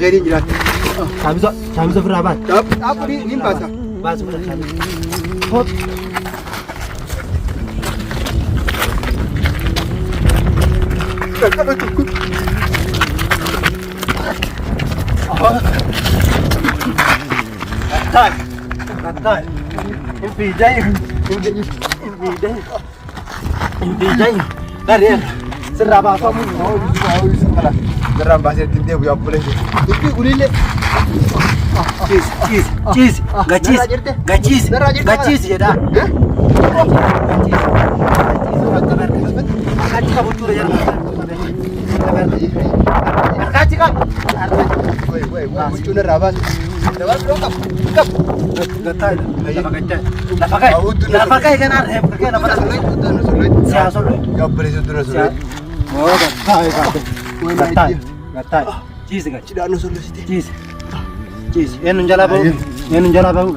keetiin jiraata. Shaamisa shaamisa ofirraa baasi. Dhaabbu ni baasa. Baasi ofirraa shaamisa. Hop. Gattai. Gattai. Hin fiiday. Hin fiiday. Hin fiiday. Daree. Sirraa baafamu. Garaan baasee ittiin deebi'u obboleessi. Dubbii kunillee. Ciisi, ciisi, ciisi, gachiisi, gachiisi, gachiisi jedhaa. Gachiisi, harkachi qabu jechuudha jedhu. Harkachi qabu. Huccuun irraa baasu. Dawaa biroo qabu. Qabu. Gattaa lafa gachaa. Lafa ka'e. Lafa ka'e kanaan reefu ka'e lafa ka'e. Siyaasa loo. Yaa obboleessi dura surree. Oo gattaa eegaate. Gattaa gattaa. Ciisi gachi. Cidhaan osoo losite. Ciisi. Ciisi. Eenyuun jalaa bahu? Eenyuun jalaa bahu?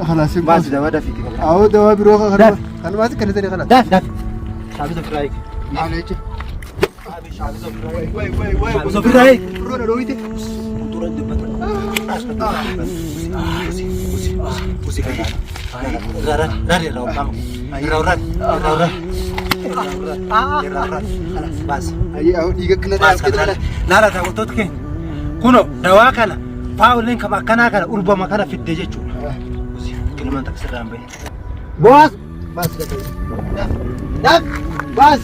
Kalaas hin Baasi dawaa dafiiti. Awoo dawaa biroo kan Daafi. kanumaas kan ta'e kalaas. Daafi daafi. Shaabisa ofirraa eegi. Maal jechuun? Shaabisa ofirraa eegi. Biroo na dhooyite. Dura dubbatu. Ayyee awoo dhiiga akkana ta'e akkana ta'e. Laala daawwattoota keenya kunoo dawaa kana faawuleen kama akkanaa kana urbama kana fidde jechuudha. Kilmaan takka sirraan bahe. Boas! Baas daf daf baas!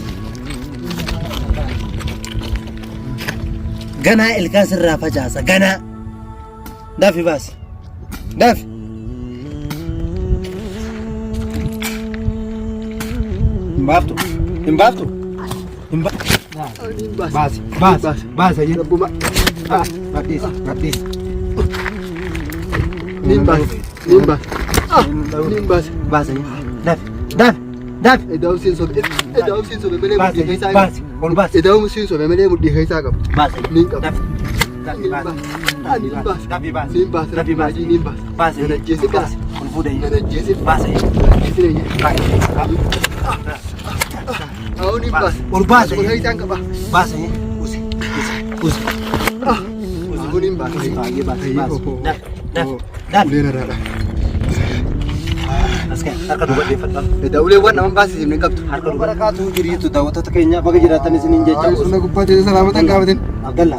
Ganaa ilkaan sirraa facaasa ganaa. Dafi baasi. Dafi. Hin baaftu. Hin baaftu. Hin ba. Baasi. Baasi. Baasi ayyee. Rabbuma. Badhiisi. Badhiisi. Niin baase. Niin baase. Niin baase. Baasi ayyee. Dafi. Dafi. Dafi. Edaa'umsiin sobe. Edaa'umsiin sobe malee Baasi mudhii ayyee. keessaa qabu. Baasi. Ol baasi. Edaa'umsiin sobe malee mudhii keessaa qabu. Baasi ayyee. Niin qaba. Dafi. Dafi Niin baasi. baase. Niin baase. Dafi baasi. Niin baase. Dafi baasi. Niin baase. Baasi. Nan ajjeesin Baasi. Ol fuudhee. Nan ajjeesin. Baasi ayyee. Nan ajjeesin ayyee. Awoo niin baase. Ol baasi. Ol keessaan qaba. Baasi ayyee. Usi. Usi. Usi. Awoo niin baase. Baay'ee baasi. Baasi. Dafi. Dafi. Dafi. Uleen irraadha. As ka'e. Harka duuba deeffadhu. Edaa uleewwan nama baasisiif hin qabdu. Harka duuba. Barakaatu jiriitu daawwattoota keenya baga jiraatan isiniin jecha. Suuna gubbaa teessee salaamata hin gaafatin. Abdalla.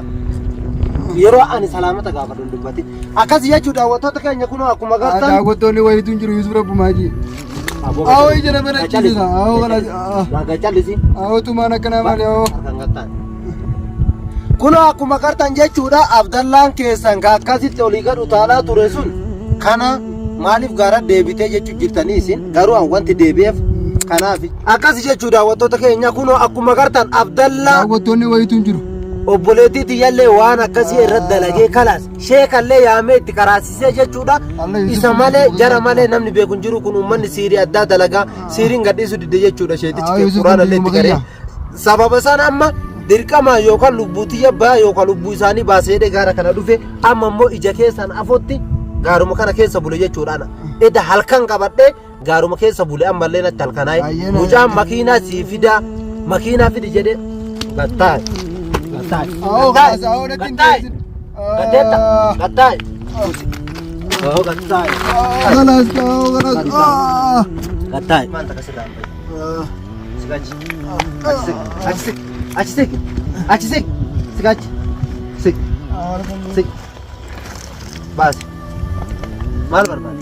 Yeroo ani salaamata gaafadhu hin dubbatin. Akkas jechuu daawwattoota keenya kunoo akkuma gartan. Daawwattoonni wayitu hin jiru Yusuf Rabbumaa ji. Awoo ija nama nachiisisa. Awoo kana. Waaqa callisi. Awoo tumaan akkanaa maali awoo. Harkaan gattaan. Kunoo akkuma gartan jechuudha Abdallaan keessan ka akkasitti olii gad utaalaa ture sun kana maaliif gaara deebitee jechuu jirtanii isin garuu an wanti deebi'eef kanaaf akkas jechuu daawwattoota keenya kunoo akkuma gartan Abdallaa Daawwattoonni wayitu hin jiru. obboleettii tiyyallee waan akkasii irratti dalagee kalaas sheekallee yaamee itti karaasisee jechuudha isa malee jara malee namni beeku hin jiru kun uummanni siirii addaa dalagaa siiriin gadhiisuu didde jechuudha sheetichi Haa, Yusuf quraanallee itti kun qaree sababa sana amma dirqama yookaan lubbuu tiyya baa yookaan lubbuu isaanii baasee jedhee gaara kana dhufe amma immoo ija keessan afotti gaaruma kana keessa bule jechuudha ana eda halkan qabadhee gaaruma keessa bule ammallee natti halkanaa'e Baay'ee na- mucaan makiinaa sii fidaa makiinaa fidi jedhee gattaa'e gattaa'e Awoo kaas awoo natti hin gattaa'e teessin. gatteetta gattaa'e oo gattaa'e Kalaas awoo kalaas. gattaa'e maal takka sirraa hin bahin Sigachi. Achi sik. Achi sik. Achi sik. Achi sik. Sigachi. Sik. Sik. Baasi. Maal barbaade?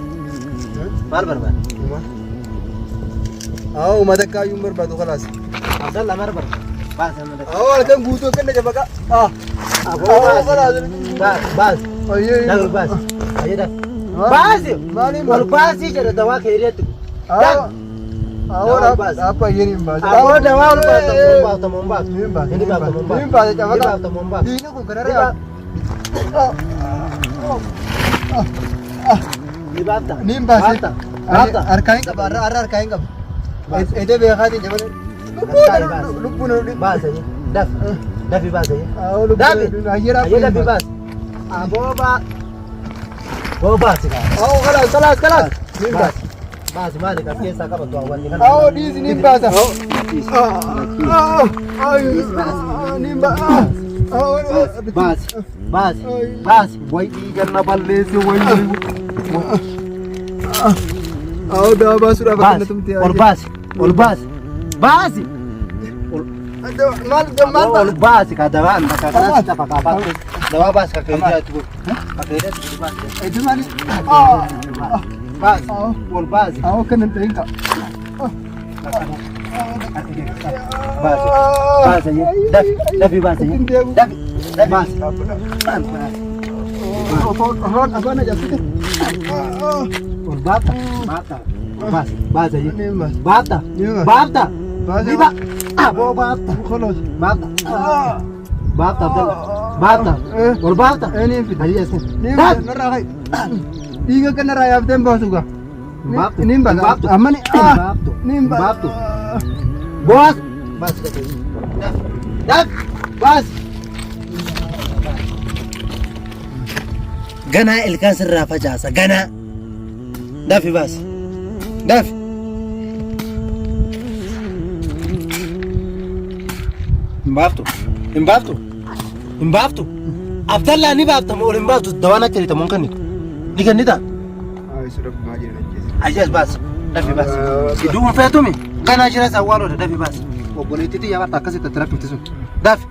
Maal barbaade? Awoo uummata akkaayyuu hin barbaadu kalaas. Abdalla maal barbaade? Baasi amma dakka. Awoo halkan guutuu akka inni jabaqa. Aboo baasi. Baasi. Baasi. Dagal baasi. Ayyee dafi. Baasi. Maaliin Ol baasii jedha dawaa keeriyaatti. Awoo dhaabba ayyeen hin baase. Aboo dawaa ol baasa. Ol baasa moo hin baasu? Hin baase. Inni baasa moo hin baasu? Hin baase Inni cafaqa. baasa moo hin baasu? Diinni kun kanarra. Ni baafta. Ni hin baase. Baafta. Baafta. Harkaa hin qaba. Har'a harkaa hin qaba. Edee beekaatiin jabana. Lubbuun Baasa. Daf. Dafi baasa. Awoo Dafi. lubbuun ayyee Ayyee dafi dhaabba. baasi. Aboo baa. Boo baasi kaa. Awoo kalaas kalaas kalaas. Ni hin baase. Baasi maali kan keessaa qabatu wanni kana. Awoo dhiisi ni hin baasa. Ni hin baasa. Baasi. Baasi. Baasi. Way dhiigan na balleesse way. Awoo dawaa baasuudhaaf akkana Baasi. tumte. Ol baasi. Ol baasi. Baasi. Maal maal Ol baasi ka dawaan bakka kanas tafa ka baasi. Dawaa baasi ka keessa tu. Ka keessa tu baasi. Itu maali? Baasi. Ol baasi. Awoo kan hin ta'in ka. Baasi. Baasi. Dafi. Dafi baasi. Dafi. Dafi baasi. Afaan afaan ajaa'ibsiite. Ol baata. Baata. Baasi. Baasi. Ni baas. Baata. Ni baas. Baata. Baasi. Ni ba. Aboo baata. Kolos. Baata. Baata Abdalla. Baata. Ol baata. Ni fida. Ayi asin. Ni Dafi. narraa kai. Dhiiga kan narraa yaabteen baasu gaa. Baaftu. Ni baasa. Baaftu. Amma ni. Baaftu. Ni baasa. Baaftu. Boas. Baas. Dafi. Dafi. Baas. Ganaa ilkaan sirraa facaasa. Ganaa. Dafi baas. Dafi. Hin baaftu. Hin baaftu. Hin baaftu. Abdallaa ni baafta moo ol hin baaftu? Dawaan akka jedhamu hin kennitu. Ni kennitaa? Ajaas baas. Dafi baas. Iddoo feetumi. Ganaa jira isa awwaaloodha. Dafi baas. Obboleettiitti yaa barta akkasitti itti rakkifti sun. Dafi.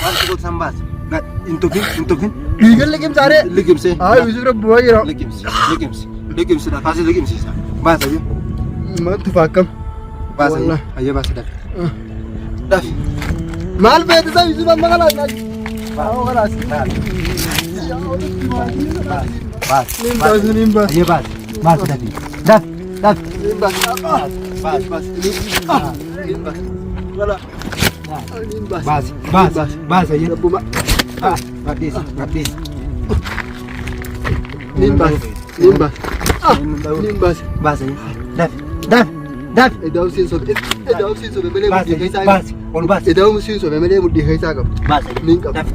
Waan si gootu san baas. Hin tufin. Hin tufin. Dhiigan liqimsaaree. Liqimsee. Haa Yusuf Rabbi waa jira. Liqimsi. Liqimsi. Liqimsi. Kaasee liqimsiisa. Baas ayyee. Maaltu faakkam? Baas ayyee. Wallah. Ayyee baas dafi. Dafi. Maal feete isa Yusuf amma kalaas. Awoo kalaas. Baas. Ni baas ni baas. Ayyee baas. Baas dafi. Dafi. Dafi. Ni baas. Baas baas. Ni baas. Wala. Ni baas. Baas. Baas. Baas ayyee. Rabbuma. Baas. Badhiis. Badhiis. Ni baas. Ni baas. Ni baas. Baas ayyee. Dafi. Dafi. Dafi. Edaa'umsiin sobe. Edaa'umsiin sobe malee Baas mudhii keessaa baas. Ol baas. Edaa'umsiin sobe malee mudhii keessaa qabu. Baas ayyee. Ni qaba. Dafi.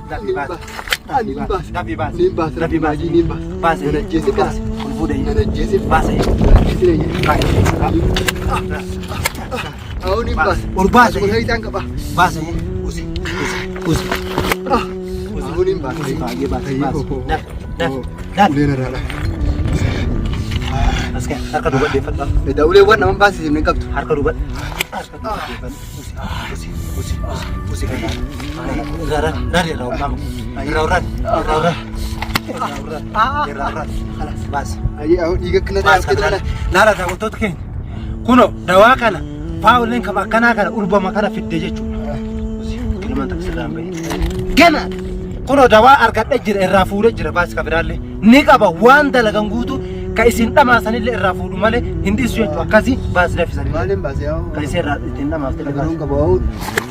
Dafi Ni baas. baas. Dafi Ni baas. baas. Dafi baas. Ni baas. Dafi baas. Ni baas. Baas ayyee. Nana jeesi Baas. Ol fuudhee. Nana jeesi. Baas ayyee. Jeesi Awoo ni baas. Ol baas Ol ayyee. keessaan qaba. Baas ayyee. Usi. Usi. Usi. Awoo ni baas. Usi. Baay'ee baas. Baas. Dafi. Dafi. Dafi. Uleen irraa. As ka'e. Harka duuba deeffadhu. Edaa ulee waan nama baasise hin qabdu. Harka duuba. Harka duuba deeffadhu. Usi. Usi. Usi. Usi. Usi kan. Irraa irraa irraa ol qabu. Irraa irraa irraa irraa. Irraa irraa. Irraa irraa. Khalas baas. Ayyee awoo dhiiga akkana Baas ta'e kana. Laala daawwattoota keenya. Kunoo dawaa kana faawuleen kama akkanaa kana urbama kana fiddee jechuudha. Ilmaan takka sirraan bahe. Gana kunoo dawaa argadhe jira irraa fuudhee jira baas ka biraallee ni qaba waan dalagan guutuu ka isin dhamaasanillee irraa fuudhu malee hin dhiisu jechuudha akkasii baas dafisanii. Maaliin baase awoo? Ka isee irraa ittiin dhamaafte Garuun qaba awoo.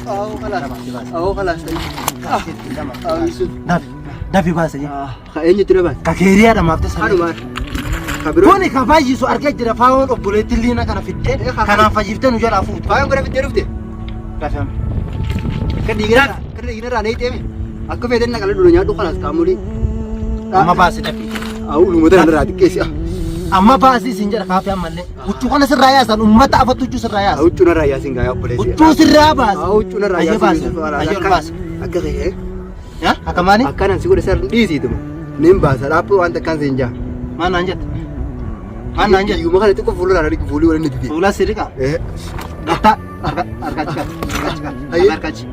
Awoo kalaas. Awoo kalaas. Awoo Yusuf. Dafi dafi baase. Ka eenyutti na baase? Ka keeriyaa dhamaafte sana. Kanumaan. Ka biroo. Kuni ka fayyisu argee jira faayoon obboleettiin liina kana fiddee kanaan fayyiftee nu jalaa fuutu. Faayoon kana fiddee dhufte? Dafame. Akka dhiiginarraa akka dhiiginarraa na hiixeemi. Akka feeten na qala dura nyaadhu kalaas qaamolee. Amma baasi dafi. Awoo uummata kanarraa xiqqeessi. Amma baasii siin jedha kaafee ammallee. Huccuu kana sirraa yaasan uummata afatu huccuu sirraa yaasa. Huccuu narraa yaasin gaa obboleessi. Huccuu sirraa baasi. Huccuu narraa Ayyee yaasin. baasi. Ayyee ol baasi. Akka kee. Yaa akka maali? Akkanaan si godhe sar dhiisiituma. Nin baasa dhaabbuu waan takkaan siin jaa. Maal naan jette? Maal naan jette? Iyyuma kana xiqqoo fuulduraan dhiqu fuulii waliin ni dide. Fuula sirriqa. Gattaa harka harka achi qabi. Harka achi qabi. Ayyee. Harka achi.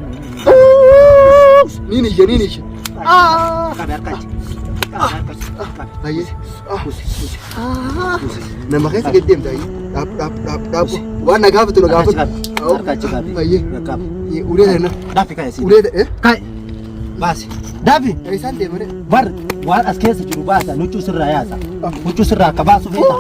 Niin iyya niin iyya. Qabi harka achi. Qabi harka achi. Qabi. Ayyee. Usi usi. Usi. Nama keessa gad deemta ayyee. Dhaab dhaab dhaab dhaab. Waan na gaafatu na Harka achi gaafatu. qabi. Harka achi qabi. Ayyee. Qabi. Ulee ta'e na. Dafi ka'e si. Ulee ta'e. Ka'e. Baasi. Dafi. Isaan deemare. Bar waan as keessa jiru baasa huccuu sirraa yaasa. Huccuu sirraa akka baasu feeta.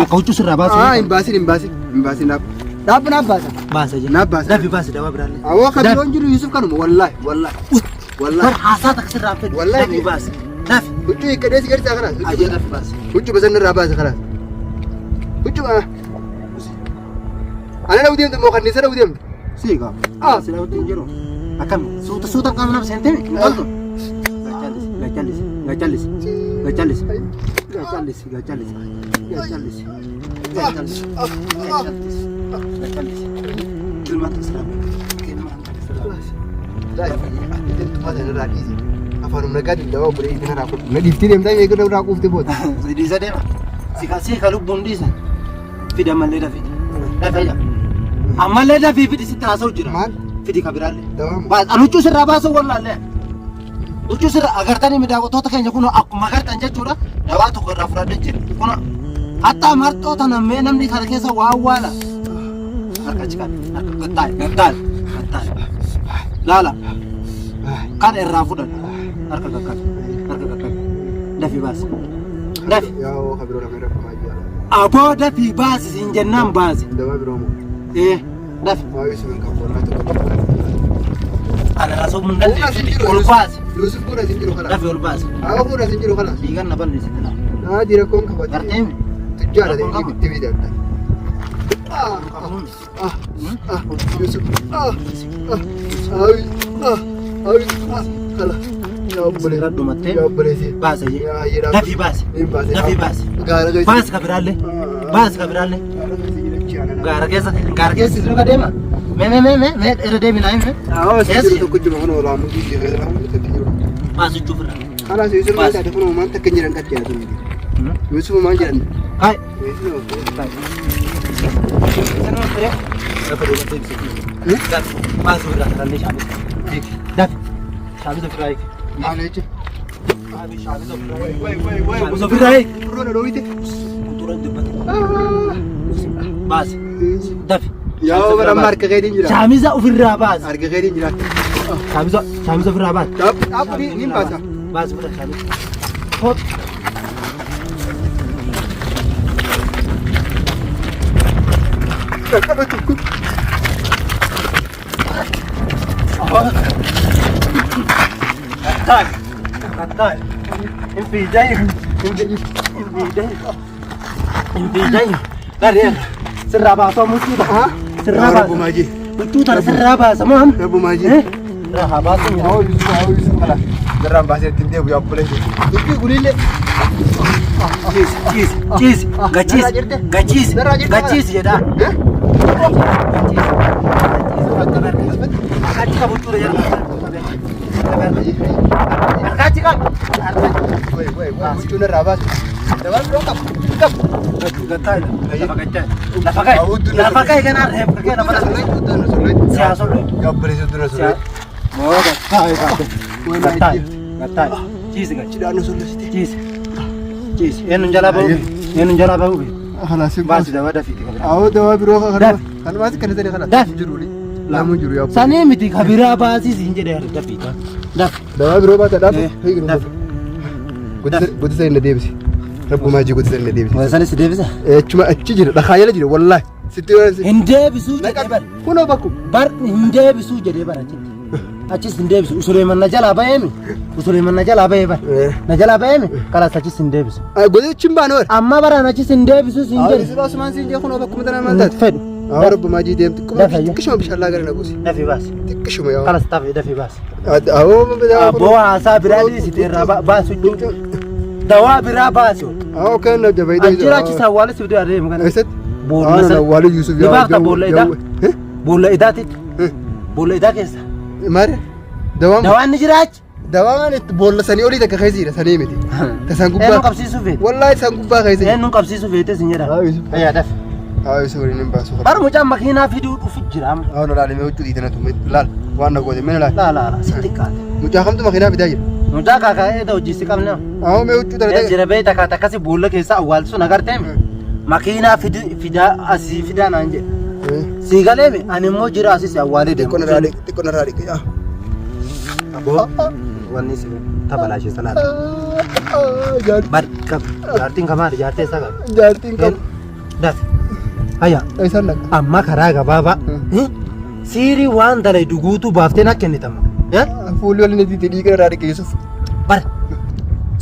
Akka huccuu sirraa baasu Ah feeta. hin baasin hin baasin hin baasin dhaab. Dhaab naaf baasa. Baasa jenna. Naaf baasa. Dafi baasi dawaa biraallee. Awoo kan biroon jiru Yusuf kanuma wallaahi wallaahi. Bar Wallaahi. haasaa takka sirraa fedhu. Wallaahi. Dafi baasi. Dafi. Huccuu hiikkadhee si garsiisaa kanaas. Ayyee dafi baasi. Huccuu basan irraa baasa kanaas. Huccuu ah. Ana dha'uu deemte moo kanneen sana dha'uu deemte? Siigaa. Ah sila huccuu hin jiru. Akkami suuta suuta qaama nama seentee hin toltu. Gachalisi gachalisi gachalisi gachalisi gachalisi gachalisi gachalisi gachalisi gachalisi. Ilmaan takka sirraa fedhu. Ilmaan takka sirraa fedhu. Tumaa sana irraa dhiisi. Afaanuma nagaa dildawaa obboleettii kana raakuu. Na dhiiftee deemtaa eeguu irraa quuftee booda. Si dhiisa deema. Si kasii ka lubbuun dhiisa. Fida ammallee dafii. Dafee jira. Ammallee dafii fidi sitti haasa'u jira. Maal? Fidi ka biraallee. Dawaa Baas an huccuu sirraa baasuu wallaallee. Huccuu sirraa agartanii midaaqottoota keenya kun akkuma agartan jechuudha. Dawaa tokko irraa fudhadhe jira. Kun hattaa marxoo tana mee namni kana keessa waa awwaala. Harka achi qabi. Harka gattaa'e gattaa'e gattaa'e. Laala. Kan irraa fudhadhu. Harka qaqqabi. Harka qaqqabi. Dafi baasi. Dafi. Yaa oo ka biroo nama irra kumaa jira. Aboo dafii baasi siin jennaan baasi. Dawaa biroo moo? Ee dafi. Waa Yusuf hin qabu wallaahi tokko tokko. Ana rasuu mun dandeessu. Ol baasi. Yusuf kun as hin jiru kalaas. Dafi ol baasi. Haa kun as hin jiru kalaas. Dhiigan na balleessite naa. Haa jira koon qabate. Gartee mi? Tujjaara ta'e itti bidadha. Ah ah Yusuf ah ah ah ah kala. Yaa obboleessi. Sirra dhumattee. Yaa obboleessi. Baasa jee. Yaa jedhaa. Dafii baasi. Niin baase. Dafii baasi. Gaara keessa. Baasi ka biraallee. Baasi ka biraallee. Gaara keessa jiraachuu aanan. Gaara keessa gaara keessa sirra deema. Mee mee mee mee mee irra deemi naa himi. Haa as jiru tokko jiru kun olaamu jiru tokko jiru. Baasi jechuuf irra. Kalaas Yusuf maal taate kun uumaan takka hin jiran qatti yaadu. Yusuf maal jedhan? Hai. Yusuf. Lafa duubatti deebisee. Dafi. Baasi irraa kanallee shaamisa. Dafi. Shaamisa ofirraa eegi. Maal jechuun? Shaamisa ofirraa eegi. Wai wai wai. Shaamisa ofirraa eegi. Duroo na dhoowwite. Fuuldura dubbate. Baasi. Dafi. Yaa bara amma harka keetiin jira. Shaamisa ofirraa baasi. Harka keetiin jira. Shaamisa shaamisa ofirraa baasi. Dhaabbu ni baasa. Baasi ofirraa shaamisa. Hop. Qaqqabatu kun. Qattaay. Qattaay. Hin fiiday. Hin fiiday. Hin fiiday. Daree. Sirraa baasoo muccuudha. Sirraa baasa. Rabbumaa jee. Huccuu tana sirraa baasa moo amma? Rabbumaa jee. Sirraa haa baasu. Haa Yusuf haa Yusuf kala. Garraan baasee ittiin deebi'u yaa obboleessi. Dubbii kunillee. Ciisi ciisi ciisi gachiisi gachiisi gachiisi jedhaa. Harkachi qabu huccuudha jedha. Harkachi qabu. Wai wai wai huccuun irraa baasu. Dabaan biroo qabu. Qabu. Lafa gachaa. Lafa ka'i. Lafa ka'i kanaan reeffa kee lafa ka'i. Siyaasa loltu. Yaa obboleessi dura sirrii. Moo gattaa'e baate. Gattaa'e. Gattaa'e. Ciisi gachi. Cidhaan osoo lasite. Ciisi. Ciisi. Eenyuun jalaa ba'uu? Eenyuun jalaa ba'uu? Kalaas hin Baasi dawaa dafiiti kabira. Awoo dawaa biroo kanuma Dafi. kanumaas kan isa kalaas. Dafi. Jiru lamu jiru yaa obboleessi. Sanii miti kabiraa baasii siin jedhee dafiiti. Dafi. Dawaa biroo baata dhaabu. Dafi. Godisa inni deebisi. Rabbumaa jee godisa inni deebisi. Sanis deebisa. Achuma achi jira dhakaa jala jira wallaahi. Sitti yoo Hin deebisuu jedhee bar. Kunoo bakku. Bar hin deebisuu jedhee bar achitti. Achis hin deebisu. Usuleeman na jalaa ba'eemi. Usuleeman na jalaa ba'ee bar. Na jalaa ba'eemi. Kalaas achis hin deebisu. Godichi hin baane warra. Amma baraan achis hin deebisu siin jedhe. Yusuf Asumaan siin jee kunoo bakkuma tanaa maal taate. Fedhu. Awoo rabbumaa jee deemti. Dafi ayyuu. Xiqqishuma bishaan laa gara na buusi. Dafi baasi. Xiqqishuma yaa. Kalas dafi dafi baasi. Awoo Abboo haasaa biraa dhiisite irraa baasu jechuun. Dawaa biraa baasi. Awoo kan na jabayda. Achira achi sawwaale si biduu adeemu kana. Eessatti? Boolla sana. Awwaala Yusuf Ni baafta boolla idaa. Boolla idaatitti. Boolla idaa keessa. Maali? Dawaan Dawaan ni jira achi. dawaan itti boolla sanii olii takka keessa jira sanii miti. Tasaan Eenyuun gubbaa. qabsiisuu feete? Wallaahi isaan gubbaa keessa jira. Eenyuun qabsiisuu feete sin jedha. Haa Yusuf. Ayyaa dafi. Haa Yusuf waliin hin baasu. Bar mucaan makiinaa fiduu dhufu jira amma. Haa laal mee huccuu dhiitana tume laal waan na goote mee laal. Laa laa laa si xiqqaate. Mucaa kamtu makiinaa fidaa jira. Mucaa kaakaa'ee ta'u hojii si qabne. Haa mee huccuu tana Ee jira bee takka takkasi boolla keessa awwaalsu nagarteemi. Makiinaa fidaa asii fidaa naan jedhe. Sii galeemi ani immoo jira asii si awwaalee deemu. Xiqqoo narraa dhiqi xiqqoo narraa dhiqi. Aboo wanni si tabalaashee salaata. Bar qab jaartiin kamaadha jaartee isaa qaba. Jaartiin qabu. Dafi. Haya Isaan dhaqa. amma karaa gabaabaa siirii waan dalaydu guutuu baaftee na kennitama. Fuulli waliin itti dhiiga irraa dhiqe Yusuf. Bar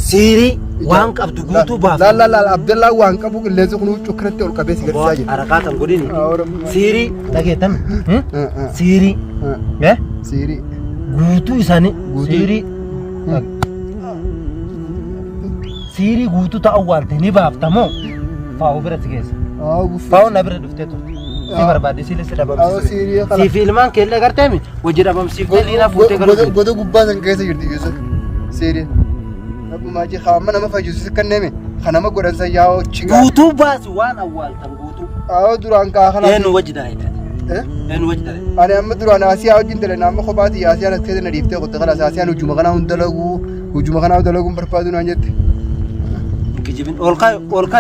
siirii waan qabdu guutuu baaftee. Laal laal laal Abdallaa waan qabu qilleensi kun huccuu akkanatti ol qabee si garsiisaa jira. Haraqaa tan godhini. Siirii dhageettan. Siirii. Siirii. Guutuu isaanii. Guutuu. Siirii. Siirii guutuu ta'uu waalte ni baaftamoo faa'u bira si geessa. Faa'uun na bira dhuftee turte. Si barbaadde siile si Awwa, dhabamsiise. siirii kana. Siif ilmaan keellee agarteemi hojii dhabamsiiftee liinaa fuutee galuu. Goda gubbaa san keessa jirti Yusuf. Seeree. Rabbumaa jee amma nama fayyisu si kanneme kan nama godhan san yaa'oo chigaa. Guutuu baasi waan awwaaltan guutuu. Aawoo duraan kaa kana. Eenyu wajji dalayte? Eh? Eenyu wajji dalayte? Ani amma duraan Asiyaa wajjin dalana amma kophaati Asiyaan as keessa na dhiiftee qotte kalas Asiyaan hujuma kanaa hin dalaguu hujuma kanaa dalaguun barbaadu naan jette. Kijibin ol kaa'i ol kaa'i.